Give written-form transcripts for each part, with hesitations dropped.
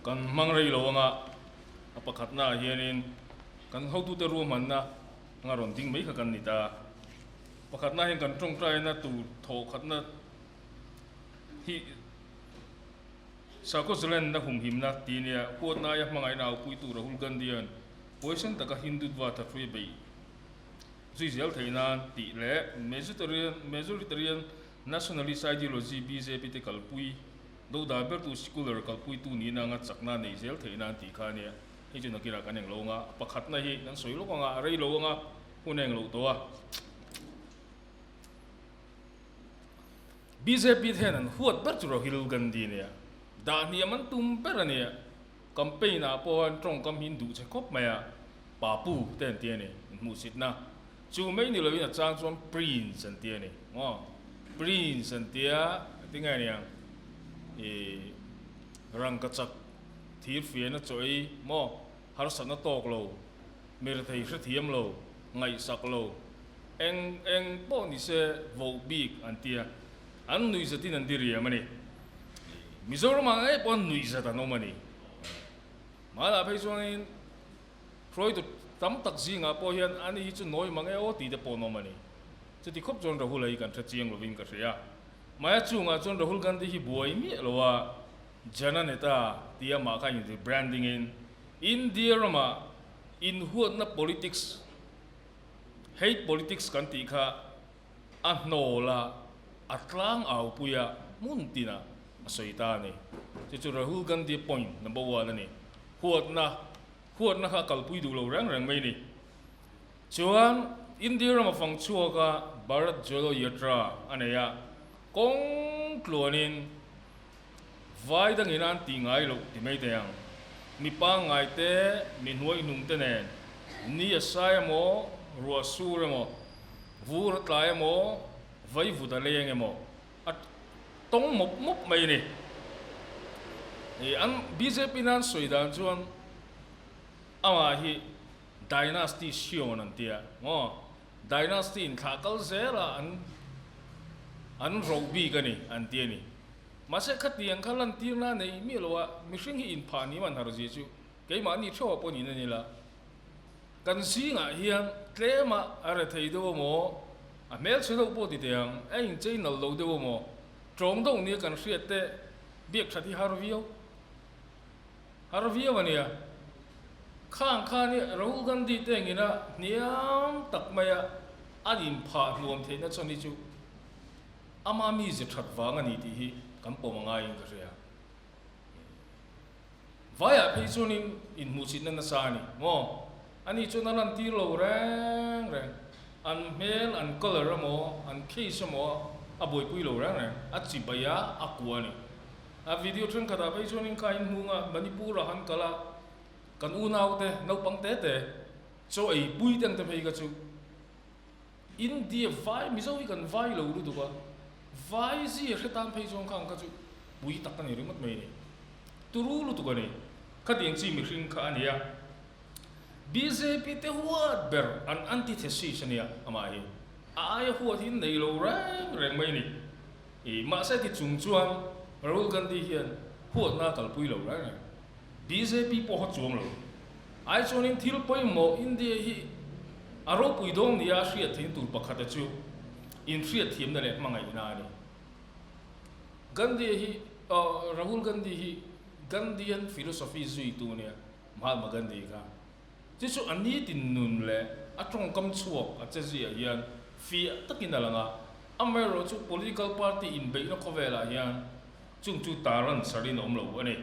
Kan hmang rei lo anga a pakhatnaah hianin kan hotute ruahmanna anga rawn ding mai kha kan ni ta. Pakhatnaah hian kan tawngtaina tur thawhkhatna hi Sakhaw zalenna humhimna tih nia huatnaia hmangaihna aupuitu Rahul Gandhi-a'n huaisen taka Hindutva thathruai beih zui zel theih nan tih leh Majoritarian Nationalist Ideology bjp te kalpui dodal bertu secular kalpuitu nihna anga chakna nei zel theih nan tih kha a nia. Hei chu nakinah kan englo anga pakhatna hi kan sawi lawk anga a rei lo anga hun a englo tawh a. Bjp te hian an huat ber chu Rahul Gandhi nia dah hniam an tum ber a nia. Campaign ah pawh an tawngkam hi an duh che khawp mai a, Papu te an ti a ni, hmuhsitna chu mai ni loin a chang chuan Prince an ti a ni, maw? Prince an ti a, tinge a niang ih rangkachak thir fian a chaw ei maw, harsatna tawk lo, mirethei hrethiam lo, ngaihsak lo, eng eng pawh ni se voh bik an ti a, an nuihzatin an diriam a ni. Mizoramah ngei pawh nuihzat an awm a ni. Hmanah phei chuanin hruaitu tam tak zingah pawh hian ani hi chu nawi mang e aw tih te pawh an awm a ni. Chuti khawp chuan Rahul a hi kan hre chiang lovin ka hria. Maya chungah chuan Rahul Gandhi hi buai miah lo a, Jana Neta tia mah kha in rebranding in India ramah inhuatna politics, hate politics kan tih kha a hnawl a, a tlang au pui a, hmun tinah a sawi ta a ni. Chu chu Rahul Gandhi point number one a ni. Huatna, huatna kha a kalpui duh lo reng reng mai a ni. Chuan India rama fang chhuak a Bharat Jodo Yatra a nei a, kawng tluanin vai dangin an tih ngai loh ti mai thei ang. Mi pangngai te, mi hnuaihnung te nen ni a sai emaw, ruah sur emaw, Vur a tlai emaw, vai vut a leng emaw, a tawng mawp mawp mai a ni. Ih an bjp nan sawi dan chuan amah hi dynasty Sion an tia maw, dynasty in thlah kal zel a an an roh bik a ni an ti a ni. Mahse khatiang kha lantirna a nei miah lo a, mihring hi inphah ni man har zia chu keimahni theuh ah pawh niin a ni la. Kan zingah hian tlema a rethei deuh emaw, a hmelchhe deuh pawh ti teh ang, a inchei nalh lo deuh emaw, tawng deuh nia kan hriat te biak that hi har viau, har viau a nia. Khang khan hi Rahul Gandhi te engina hniam tak maia an inphah hnuam theihna chhan hi chu ama mize that vang a ni tih hi kan pawm a ngaiin ka hria. Vaiah phei chuanin inhmuhchitna nasa a ni maw? Ani chuan a lantir lo reng reng. An hmel, an colour emaw, an case emaw a buaipui lo reng reng. A chi bai a, a kua a ni. A video thenkhatah phei chuanin kha inhmunga Manipur-ah han kal a, kan unaute, naupang te te, chaw ei pui te ang te phei kha chu India vai, Mizo hi kan vai lo lutuk a, vai zia hre tan phei chuan khang kha chu pui tak a ni ringawt mai a ni. Turu lutuk a ni. Khatiang chi mihring kha a ni a. Bjp te huat ber an antithesis a nia amah hi. A aia huat hi nei lo reng reng mai a ni. I mahse ti chung chuan Rahul Gandhi hian huatna a kalpui lo reng reng. Bjp pawh haw chuang lo. Ai chuanin thil pawimawh India hi a ropui dawng nia a hriat theihna tur pakhata chu inhriatthiamna leh hmangaihna a ni. Gandhi hi Rahul Gandhi hi Gandhian philosophy zuitu a nia, Mahatma Gandhi kha. Chu chu a nitin nun leh a tawngkam chhuak a che zuiah hian fiah takin a lang a, amaherawhchu political party inbeihna khawvelah hian chung chu taran sarin a awm lo a ni.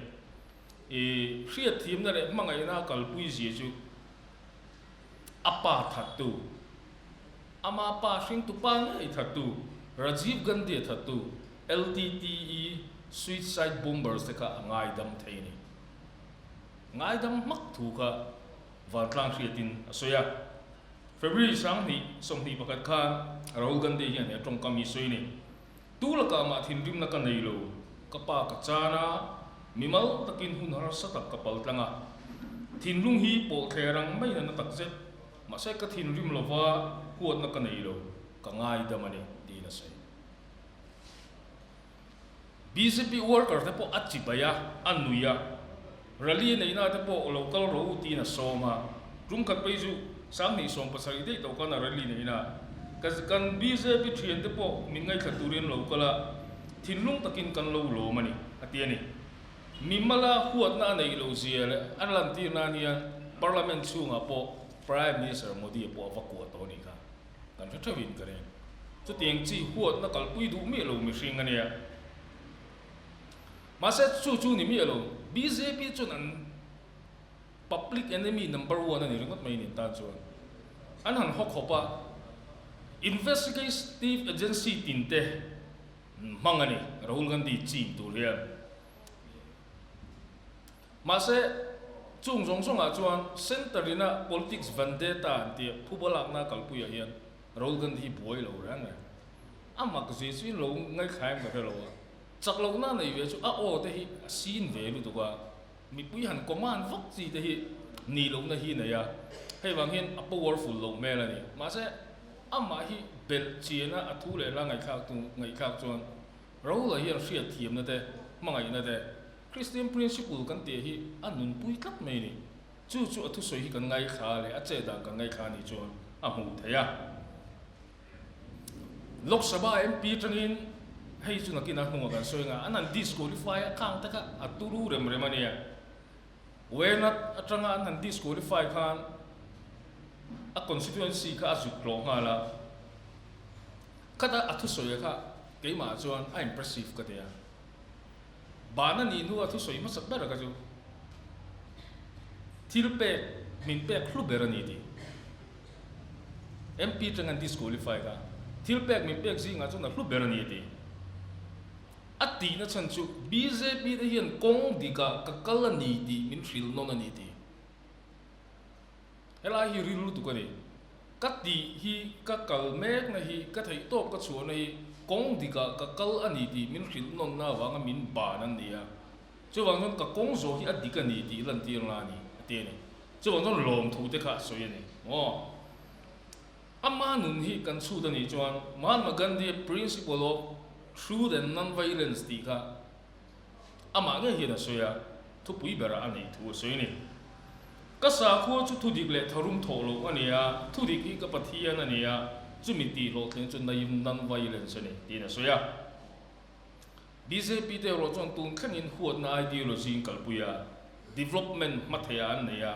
I hriatthiamna leh hmangaihna a kalpui zia chu a pa thattu, ama pa hringtu pa ngei thattu, Rajiv Gandhi a thattu, LTTE suicide bombers te kha a ngaidam thei a ni. Ngaidam hmak thu kha vantlang hriatin a sawi a. February 2021 khan Rahul Gandhi hian he tawngkam hi sawi a ni. Tu lakah mah thinrimna ka nei lo, ka pa ka chan a, mimal takin hun harsa tak ka pal tlang a. Thinlung hi pawh thler ang mai na na tak zet, mahse ka thinrim lova huatna ka nei lo, ka ngaidam a ni, tiin a sawi. Bjp worker te pawh a chibai a, a nui a. Rally neihna te pawh lo kal rawh u tiin a sawm a, tum khat phei chu 2017 daih tawh khan a rally neihna ka kan bjp thian te pawh min ngaithla turin lo kal a, thinlung takin kan lo lawm a ni, a ti a ni. Mimala huatna a neih loh zia leh a lantir nan hian Parliament chhungah pawh Prime Minister Modi pawh a va kuah tawh a nih kha. Kan hre theuhin ka ring. Chutiang chi huatna kalpui duh miah lo mihring a nia. Mahse chu chu ni miah lo, bjp chuan an public enemy number one a ni ringawt mai nin tan chuan an han haw khawp a, investigative agency tin te hmang a ni Rahul Gandhi chin tur hian. Mahse chung zawng zawngah chuan centre ina politics vendetta an tih phuba lakna kalpuiah hian Rahul Gandhi hi buai lo reng reng. A mak zui chu lo ngaithlaim ka hre lo a. Chak lohna nei ve chu a aw te hi a sin ve lutuk a, mipui han command vak chi te hi ni lohna hi nei a, hei vang hian a powerful loh hmel a ni. Mahse, amah hi belh chiana a thu leh hla ngaihthlak tu ngaihthlak chuan Rahula hian hriat thiamna te, hmangaihna te, Christian principle kan tih hi a nunpui tlat mai a ni. Chu chu a thusawi hi kan ngaithla leh a chet dan kan ngaithla nih chuan a hmuh theih a. Lok Sabha MP atangin hei chu nakin a hnungah kan sawi anga an han disqualify a khang te kha a turu rem rem a nia. Wayanad atanga an han disqualify khan a constituency kha a zuk hlawh nghal a. Khata a thusawi kha keimah chuan a impressive ka ti a. Bana nih hnua thusawi hmasak ber kha chu thil pek min pek hlu ber a ni tih. MP tang an disqualify kha thil pek min pek zingah chuan a hlu ber a ni tih. A tihna chhan chu bjp te hian kawng dikah ka kal a ni tih min hrilh nawn a ni tih. Helai hi ril lutuk a ni. Ka tih hi ka kal mekna hi ka theih tawp ka chhuahna hi kawng dikah ka kal a ni tih min hrilh nawnna avanga min ban an ni a. Chuvang chuan ka kawng zawh hi a dik a ni tih lantir la a ni, a ti a ni. Chuvang chuan lawmthu te kha a sawi a ni. Aw. Ama nun hi kan chhut a nih chuan Mahatma Gandhi principle of truth and non-violence tih kha amah ngei hian a sawi a, thupui berah a neih thu a sawi a ni. Ka sakhua chu thudik leh tharum thawh loh a ni a, thudik hi ka Pathian a ni a, chumi tih hlawhtling chu non-violence a ni, tiin a sawi a. Bjp te erawh chuan tun thlengin huatna ideology in kalpui a, development hmatheiah an nei a,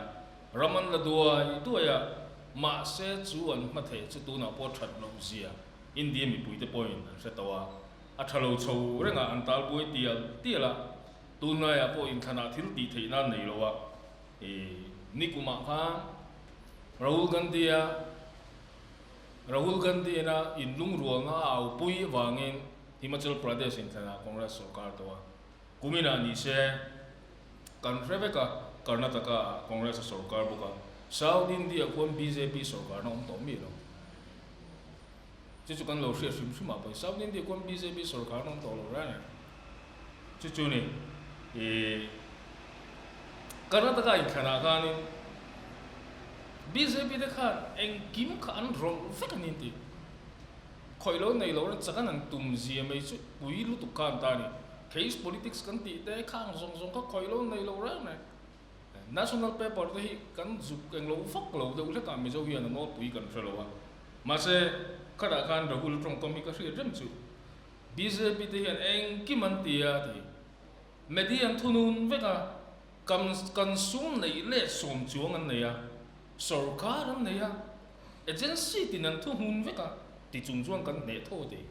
ram an la duai duai a, mahse chu an hmathei chu tunah pawh that loh zia India mipuite pawhin an hre tawh a, a tha lo chho rengah an tal buai tial tial a, tunlaiah pawh inthlanah thil tih theih nan nei lo a, ih nikumah khan Rahul Gandhi-a Rahul Gandhi-na inlungrualna a aupui avangin Himachal Pradesh inthlanah Congress sorkar tawh a, kuminah ni se kan hre vek a, Karnataka-ah Congress a sorkar bawk a, South India khuan bjp sorkarna awm tawh mi lo. Chu chu kan lo hriat hrim hrim ah pawhin South India khuan bjp sorkarna awm tawh lo reng e. Chu chu ni ih Karnataka inthlanah khanin bjp te khan engkim kha an rawlh vek a ni an ti. Khawih lo nei lo ran chak an han tum zia mai chu pui lutuk kha an ta a ni. Case politics kan tih te khang zawng zawng kha khawih lo nei lo reng reng. National paper te hi kan zuk eng lo vak lo deuh hlek a, Mizo hian a nawlpui kan hre lo a. Mahse, khatah khan Rahul tawngkam hi ka hriat reng chu. Bjp te hian engkim an ti a ti. Media an thunun vek a, kan kan sum neih let sawm chuang an nei a, sorkar an nei a. Agency tin an thu hmun vek a, ti chung chuan kan hneh tho thei.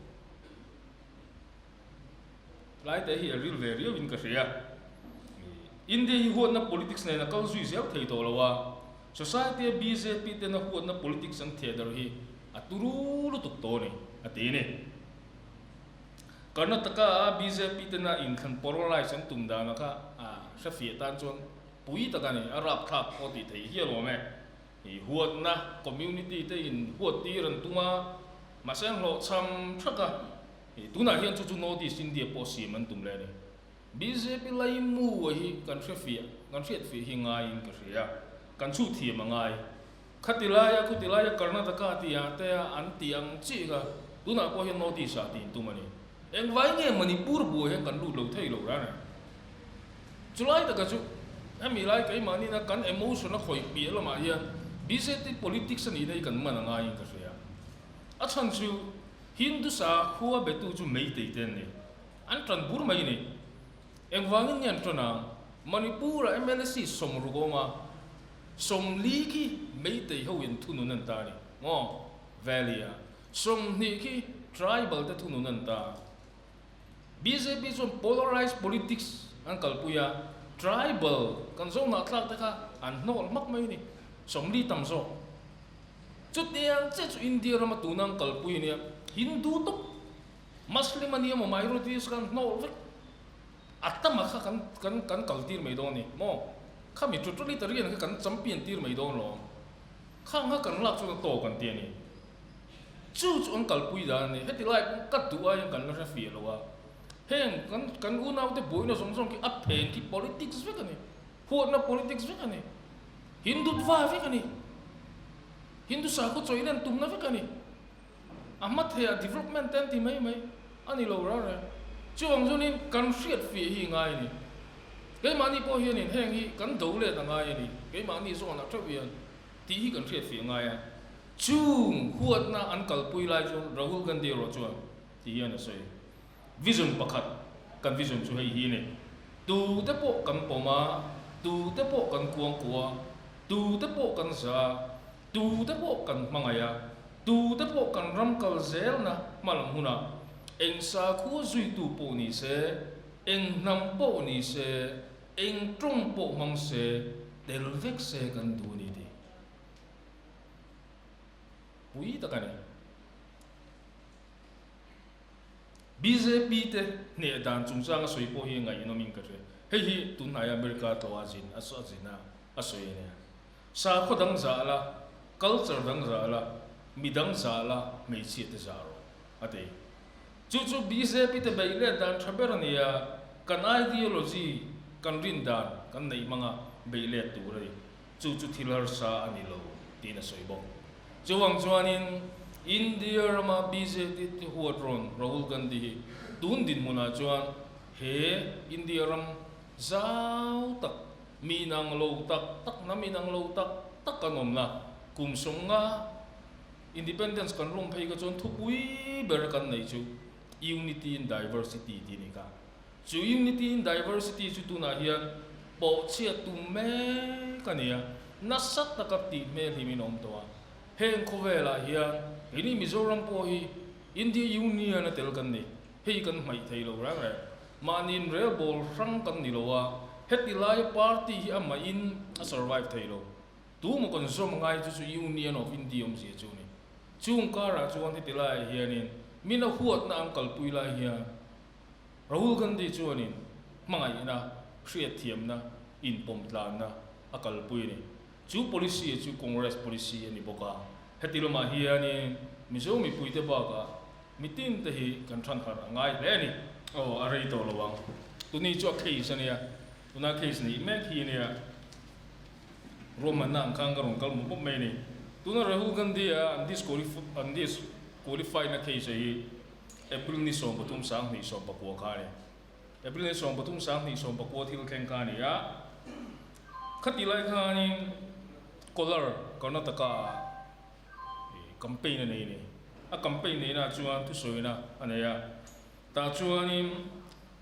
Tlai te hi a ril ve riau in ka hria. India hi huatna politics nen a kal zui zel thei tawh lo a, society a bjp tena huatna politics an theh darh hi a turu lutuk tawh a ni, a ti a ni. Karnataka a bjp tena inthlan polarise an tum dana kha a hrefiah tan chuan pui tak a ni, a rapthlak pawh tih theih hial awm e. I huatna community te in huat tir an tum a, mahse an hlawhchham thak a, i tunah hian chu chu North East India pawh siam an tum leh a ni. Bjp laimu a hi kan hre fiah, kan hriat fiah hi ngaiin ka hria, kan chhut thiam a ngai. Khati laia khuti laia Karnataka tih te a an tih ang chiah kha tunah pawh hian North East ah tih an tum a ni. Engvai nge Manipur buai hian kan lut lo thei lo reng reng. Chulai taka chu. Hemi lai keimahniina kan emotion a khawih piah lamah hian bjp politics a nihna hi kan man a ngaiin ka hria. A chhan chu Hindu sakhua betu chu Meitei te an ni. An tan bur mai a ni. Engvangin nge an tan ang? Manipur-ah mlc 60 a awm a, 40 khi Meitei ho in thunun an ta a ni. Maw? Valley-ah 20 khi tribal te thunun an ta. Bjp chuan polarized politics an kalpui a, tribal kan zo hnahthlak te kha an hnawl hmak mai a ni, 40 tam zawk. Chutiang chiah chu India rama tuna an kalpui a nia, Hindu tawp, Muslim a nia maw minorities kha an hnawl vek. A tama kha kan kan kan kaltir mai dawn a ni maw? Khami totalitarian kha kan champion tir mai dawn lawm. Khang kha kan lak chuan a tawk an ti a ni. Chu chu an kalpui dan a ni. Heti lai pawh ka duh aiin kan la hre fiah lo a. Heng kan kan unaute buaina zawng zawng khi a phen khi politics vek a ni. Huatna politics vek a ni. Hindutva vek a ni. Hindu sakhaw chawilen tumna vek a ni. A hma theiah development te an ti mai mai a ni lo reng reng. Chuvang chuanin kan hriat fiah hi ngai a ni. Keimahni pawh hianin heng hi kan do let a ngai a ni. Keimahni zawnah theuh hian tih hi kan hriat fiah ngai a. Chung huatna an kalpui lai chuan Rahul Gandhi erawh chuan ti hian a sawi. Vision pakhat, kan vision chu hei hi a ni. Tute pawh kan pawm a, tute pawh kan kuangkuah a, tute pawh kan za a, tute pawh kan hmangaih a, tute pawh kan ram kal zelna hma lam hunah eng sakhua zuitu pawh ni se, eng hnam pawh ni se, eng tawng pawh hmang se, tel vek se kan duh a ni tih. Pui tak a ni. Bjp te hneh dan chungchang a sawi pawh hi ngaihnawmin ka hria. Hei hi tunhnaia America tlawh a zin a zin a a sawi a nia. Sakhaw dang zah la, culture dang zah la, mi dang zah la, hmeichhia te zah rawh a ti. Chu chu bjp te beih let dan tha ber a ni a, kan ideology, kan rin dan kan neih hmanga beih let tur a ni. Chu chu thil harsa a ni lo tiin a sawi bawk. Chuvang chuanin India rama bjp te huat rawn Rahul Gandhi hi tun dinhmunah chuan he India ram zau tak, mi inang lo tak tak, hnam inang lo tak tak kan awmna kum 50 Independence kan lawm phei kha chuan thupui ber kan neih chu Unity in Diversity tih a ni kha. Chu Unity in Diversity chu tunah hian pawhchhiat tum mek a ni a, nasa taka tih hmel hi min awm tawh a. Heng khawvelah hian keini Mizoram pawh hi India Union a tel kan ni, hei kan hmaih thei lo reng reng. Mahni inrelbawl hrang kan ni lo a, heti laia party hi amahin a survive thei lo. Tumaw kan zawm ngai chu chu Union of India awmzia chu a ni. Chung karah chuan heti laiah hianin min a huatna an kalpui lai hian, Rahul Gandhi chuanin hmangaihna, hriatthiamna, inpawmtlanna a kalpui a ni. Chu policy chu Congress policy a ni bawk a. Heti lamah hianin Mizo mipuite bakah mitin te hi kan than harh a ngai hle a ni. Aw, a rei tawh lo ang. Tuni chu a case a nia. Tuna case neih mek hi a nia. Ruahmanna ang khan ka rawn kal mawp mawp mai a ni. Tuna Rahul Gandhi-a an disqualify-na case hi April ni 13 2019 kha a ni. April ni 13 2019 thil thleng kha a ni a. Khati lai khanin Kolar, Karnataka ah campaign a nei a ni. A campaign neihna chuan thusawina a nei a. Tah chuanin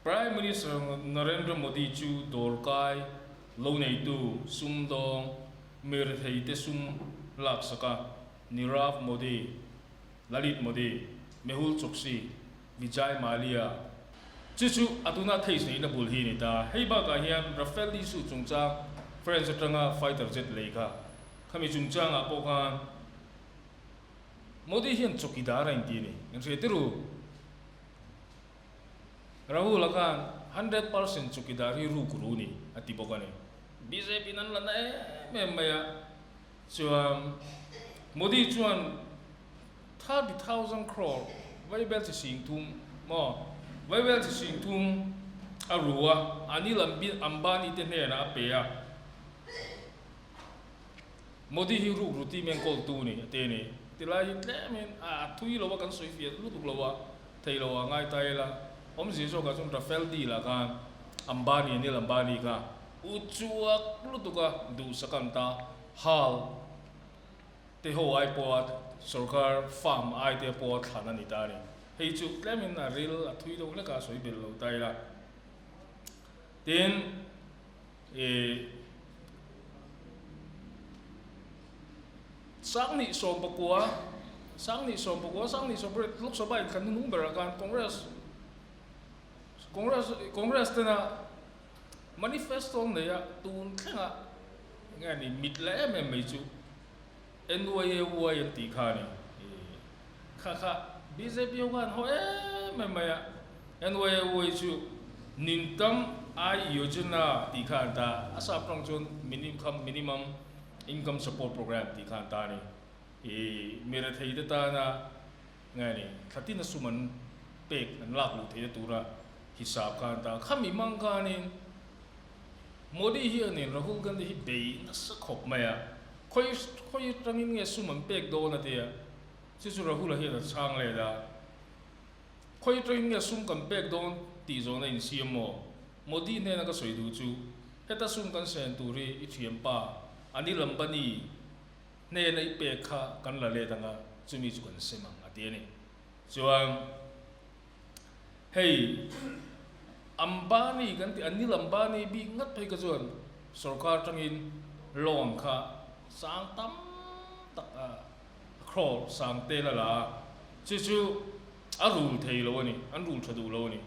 Prime Minister Narendra Modi chu dawrkai lo neitu sumdawng mirethei te sum laksak a, Nirav Modi, Lalit Modi, Mehul Choksi, Vijay Mallya. Chu chu a tuna case neihna bul hi a ni ta. Hei bakah hian Rafale issue chungchang France atanga fighter jet lei kha khami chungchangah pawh khan Modi hian chawkidar a inti a ni. Kan hria tirh. Rahul-a khan 100% chawkidar hi ruk ru ni a ti bawk a ni. BJP-in an la na em em mai a. Chuan Modi chuan 30,000 crore vaibel chi 30,000 maw vaibel chi 30,000 a ru a, Anil Ambani te hnenah a pe a. Modi hi ruk ru team enkawltu ni a ti a ni. Tilai hi tlemin a thui lo a, kan sawi fiah lutuk lo a, thei lo a ngai ta ila. Awmzia zawkah chuan Rafale deal ah khan Ambani, Anil Ambani kha. Uchuak lutuka duhsak an ta hal te ho ai pawha sorkar farm ai te pawha thlan a ni ta a ni. Hei chu tlemin a ril a thui deuh hlek a, sawi belh lo ta ila. Tin, ih Sanghnih 19, Sanghnih 19, Sanghnih 18 Lok Sabha inthlan hnung berah khan Congress Congress Congress tena Manifesto an nei a, tun thlengah nge ni mit la em em mai chu NYAY an tih kha a ni. Kha kha bjp ho khan haw em em mai a, NYAY chu Nintam Aay Yojana tih kha an ta a, a sap tawng chuan Minimum Income Support Programme tih kha an ta a ni. Mi rethei te tana nge ni thlatin a sum an pek an lak luh theihna tura hisap kha an ta. Khami mang khanin Modi hianin Rahul Gandhi hi bei nasa khawp mai a, khawi khawi atangin nge sum an pek dawn a tia, chu chu Rahul-a hian a chhang let a, khawi atangin nge sum kan pek dawn tih zawhna insiam maw? Modi hnena ka sawi duh chu heta sum kan sen tur hi i thianpa Anil Ambani hnena i pek kha kan la let ang a, chumi chu kan sem ang a ti a ni. Chuan hei Ambani kan tih Anil Ambani bik ngat phei kha chuan sorkar atangin loan kha sang tam tak a crore sang tel a la a, chu chu a rul thei lo a ni, an rul tha duh lo a ni.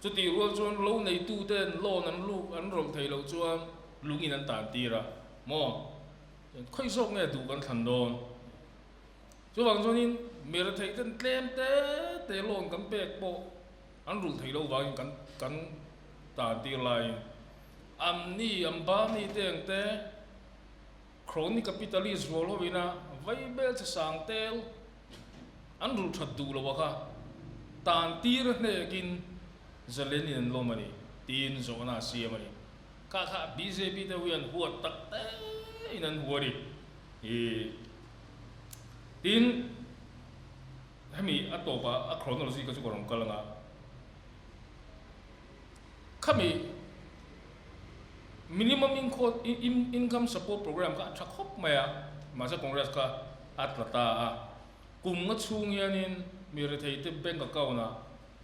Chutih rual chuan lo neituten loan an luk an rawlh thei loh chuan lungin an tan tir a maw? Khawi zawk nge duh kan thlan dawn? Chuvang chuanin mi retheih ten tlem te te loan kan pek pawh an rulh theih loh vangin kan kan tan tir laiin Amni, Ambani te ang te crony capitalist rual ho ina vaibel che sang tel an rulh that duh lo a kha tan tir hnekin zalenin an lawm a ni tiin zawhna a siam a ni. Kha kha bjp te ho hian huat tak te in an hua a ni. Ih tin hemi a tawpah a chronology kha chu ka rawn kal ang a, khami minimum income support program kha a tha khawp mai a, mahse Congress kha a tla ta a, kum nga chhung hianin mi rethei te bank account ah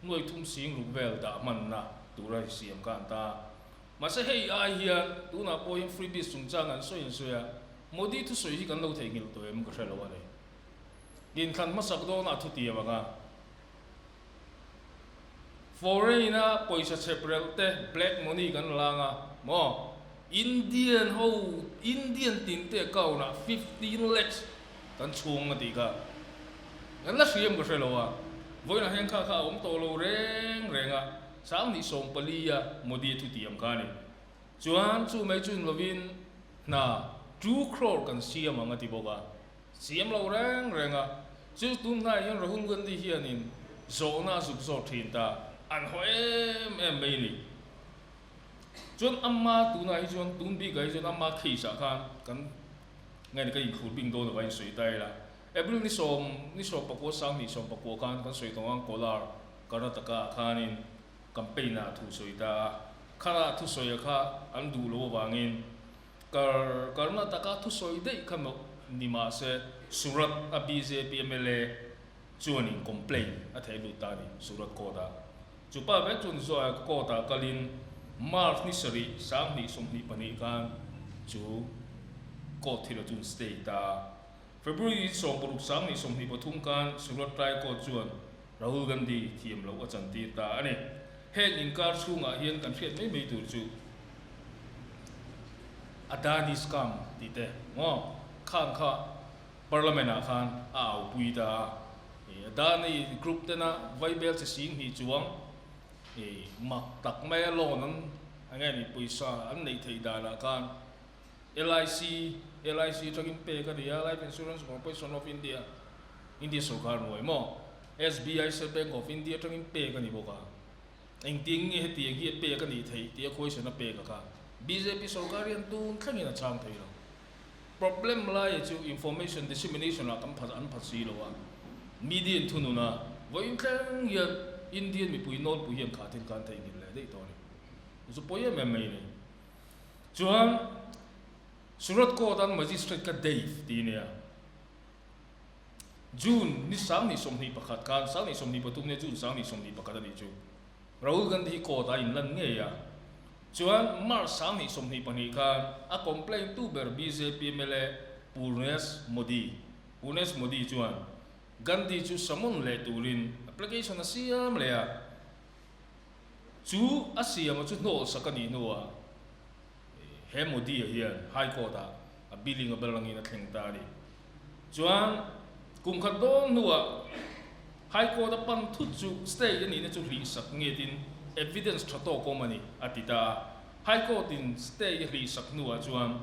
nuai thum sing ruk vel dah hmanna tura siam kha an ta a. Mahse hei ai hian tunah pawh hian freebies chungchang an sawi an sawi a, Modi thusawi hi kan lo theihnghilh tawh em ka hre lo a ni. Inthlan hmasak dawnah thu tiam ang a, foreign a pawisa chhep relh te black money kan lang a maw, Indian ho Indian tin te account ah 15 lakhs kan chhung a tih kha kan la hriam ka hre lo a, vawiinah hian kha kha a awm tawh lo reng reng a. Sanghnih 14 a Modi thu tiam kha a ni. Chuan chu mai chun lovin hna two crore kan siam ang a ti bawk a, siam lo reng reng a. Chu tun hnaiah hian Rahul Gandhi hianin zawhna a zuk zawt thin ta, an haw em em mai a ni. Chuan amma tunah hi chuan tun bikah hi chuan amma case ah khan kan nge ni ka inkhur bing dawn lova insawi ta ila. April ni sawm ni 19 sanghnih 19 khan kan sawi tawng ang Kolar Karnataka ah khanin campaign ah thu sawi ta a, khara thusawi a kha an duh lo avangin Kar Karnataka thusawi daih kha mawh ni mah se Surat a bjp mla chuanin complaint a thei lut ta a ni Surat court ah. Chupa vek chuan Zoa court ah kalin March ni sarih 2022 khan chu court thil a chun stay ta a. February 16 2023 khan Surat Trial Court chuan Rahul Gandhi thiam loh a chantir ta a ni. Heng inkar chhungah hian kan hriat mai mai tur chu Adani scam tih te maw khang kha Parliament ah khan a aupui ta a. Adani group tena vaibel che sing hnih chuang mak tak maia loan an enge ni pawisa an neih theih danah khan LIC, LIC atangin pek a ni a, Life Insurance Corporation of India, India sorkar hnuai maw? SBI, State Bank of India atangin pek a ni bawk a. Engtin nge hetiang hi a pek a nih theih tih a question a pek a kha. Bjp sorkar hian tun thlengin a chhang thei lo. Problem lai chu information dissemination ah kan pha an pha si lo a. Media in thunun a, vawiin thleng hian Indian mipui nawlpui hian kha thil khan theihnghilh leh daih tawh a ni. Chu pawi em em mai a ni. Chuan Surat Court an Magistrate ka Dave tih nia. June ni 2021 khan, 2023 nia June 2021 a nih chu, Rahul Gandhi hi court ah a inlan ngei a. Chuan March 2022 khan a complaint tu ber bjp mla Purnesh Modi, Purnesh Modi chuan Gandhi chu summon leh turin application a siam leh a. Chu a siama chu hnawlsak a nih hnuah he Modi-a hian High Court-ah a billing a bel angin a thleng ta a ni. Chuan kum khat dawn hnuah High Court-a pan thut chu stay a nihna chu hlihsak ngetin evidence tha tawk awm a ni, a ti ta a. High Court-in stay a hlihsak hnuah chuan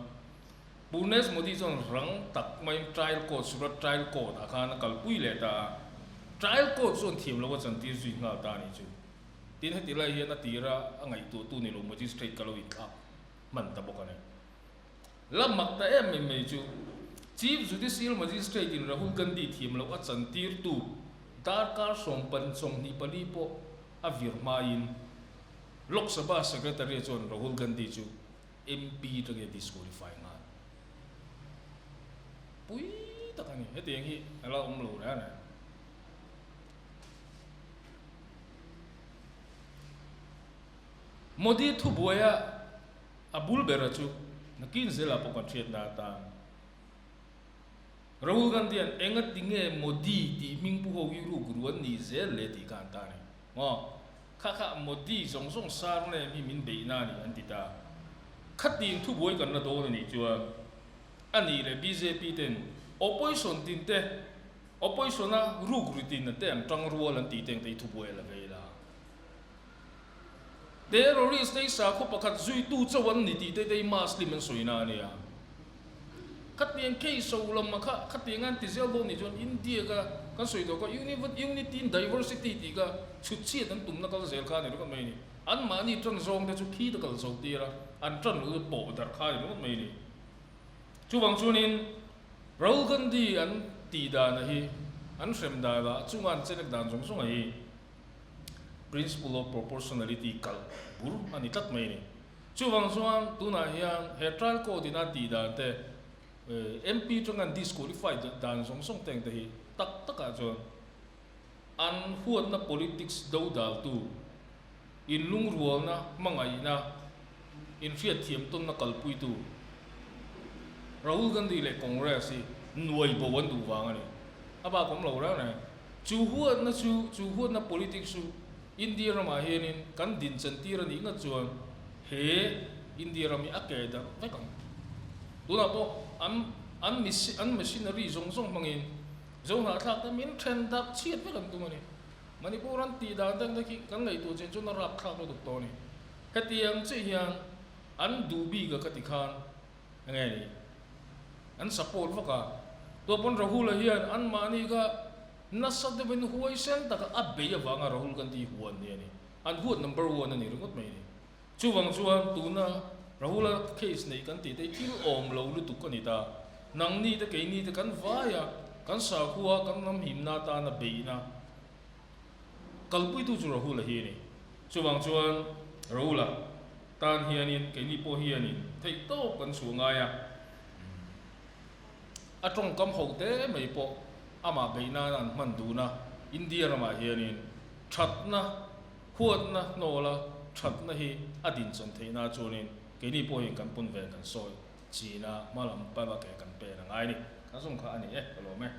Purnesh Modi chuan rang tak maiin Trial Court, Surat Trial Court-ah khan a kalpui leh ta a. Trial Court chuan thiam lo a chantir zui nghal ta a nih chu. Tin, heti lai hian a tira a ngaihtuahtu ni lo Magistrate ka lo inthlak hman ta bawk a ni. La mak ta em em mai chu Chief Judicial Magistrate in Rahul Gandhi thiam loh a chantirtu darkar sawmpan 24 pawh a vir hmain Lok Sabha Secretary chuan Rahul Gandhi chu MP atangin a disqualify nghal. Pui tak a ni. Hetiang hi a la awm lo reng a ni. Modi thubuaia a bul bera chu nakin zelah pawh kan hriatna atan Rahul Gandhi-a'n enga tinge Modi tih hming pu ho hi ruk ru an nih zel le tih kha an ta a ni. Maw? Kha kha Modi zawng zawng surname hi min beihna a ni an ti ta. Khatin thubuai kan la dawn a nih chuan a nih leh bjp ten opposition tin te Opposition-a ruk ritin a te an tang rual an tih te engte hi thubuai a la vei la. Terrorist te hi sakhaw pakhat zuitu chauh an ni tih te te hi Muslim an sawina a nia. Khatiang case ho lam a kha khatiang an ti zel dawn nih chuan India ka kan sawi tawh kha unity in diversity tih kha chhut chhiat an tumna kal zel kha a ni ringawt mai a ni. Anmahni tan zawng te chu khi te kal zo tir a, an tan loh chu pawh darh kha a ni ringawt mai a ni. Chuvang chuanin Rahul Gandhi an tih dana hi, an hrem dana chunga an chelek dan zawng zawng hi Principle of Proportionality kalh bur a ni tlat mai a ni. Chuvang chuan tunah hian he trial court in a tih dan te, MP tanga an disqualify dan zawng zawng te ang te hi tak takah chuan an huatna politics dodaltu, inlungrualna, hmangaihna, inhriatthiam tawnna kalpuitu Rahul Gandhi leh Congress hi nuai bo an duh vang a ni. A bak awm lo reng reng. Chu huatna chu, chu huatna politics chu India ramah hianin kan dinchan tir a nih ngat chuan he India ram hi a ke darh vek ang. Tunah pawh an an an machinery zawng zawng hmangin Zohnahthlak te min then darh chhiat vek an tum a ni. Manipur an tih dan dang te khi kan ngaihtuah chin chuan a rapthlak lutuk tawh a ni. Hetiang chiah hian an duh bik a ka ti khan enge ni an support vak a. Tuapawn Rahul-a hian anmahni kha nasa deuhin huaisen taka a bei avanga Rahul Gandhi huan ni a ni. An huat number one a ni ringawt mai a ni. Chuvang chuan tuna Rahul-a case neih kan tih te hi thil awm lo lutuk a ni ta. Nangni te keini te kan vai a, kan sakhua kan ram himna atana beihna kalpuitu chu Rahul-a hi a ni. Chuvang chuan Rahul-a tan hianin keini pawh hianin theih tawp kan chhuah ngai a, a tawngkam ho te mai pawh amah beih nana an hman dun a, India ramah hianin thatna Huatna hnawla thatna hi a dinchan theihna chuanin keini pawhin kan pun ve kan sawi china hma lam pala ke kan pen a ngai ni. Ka zawng kha a ni e, ka lawm e.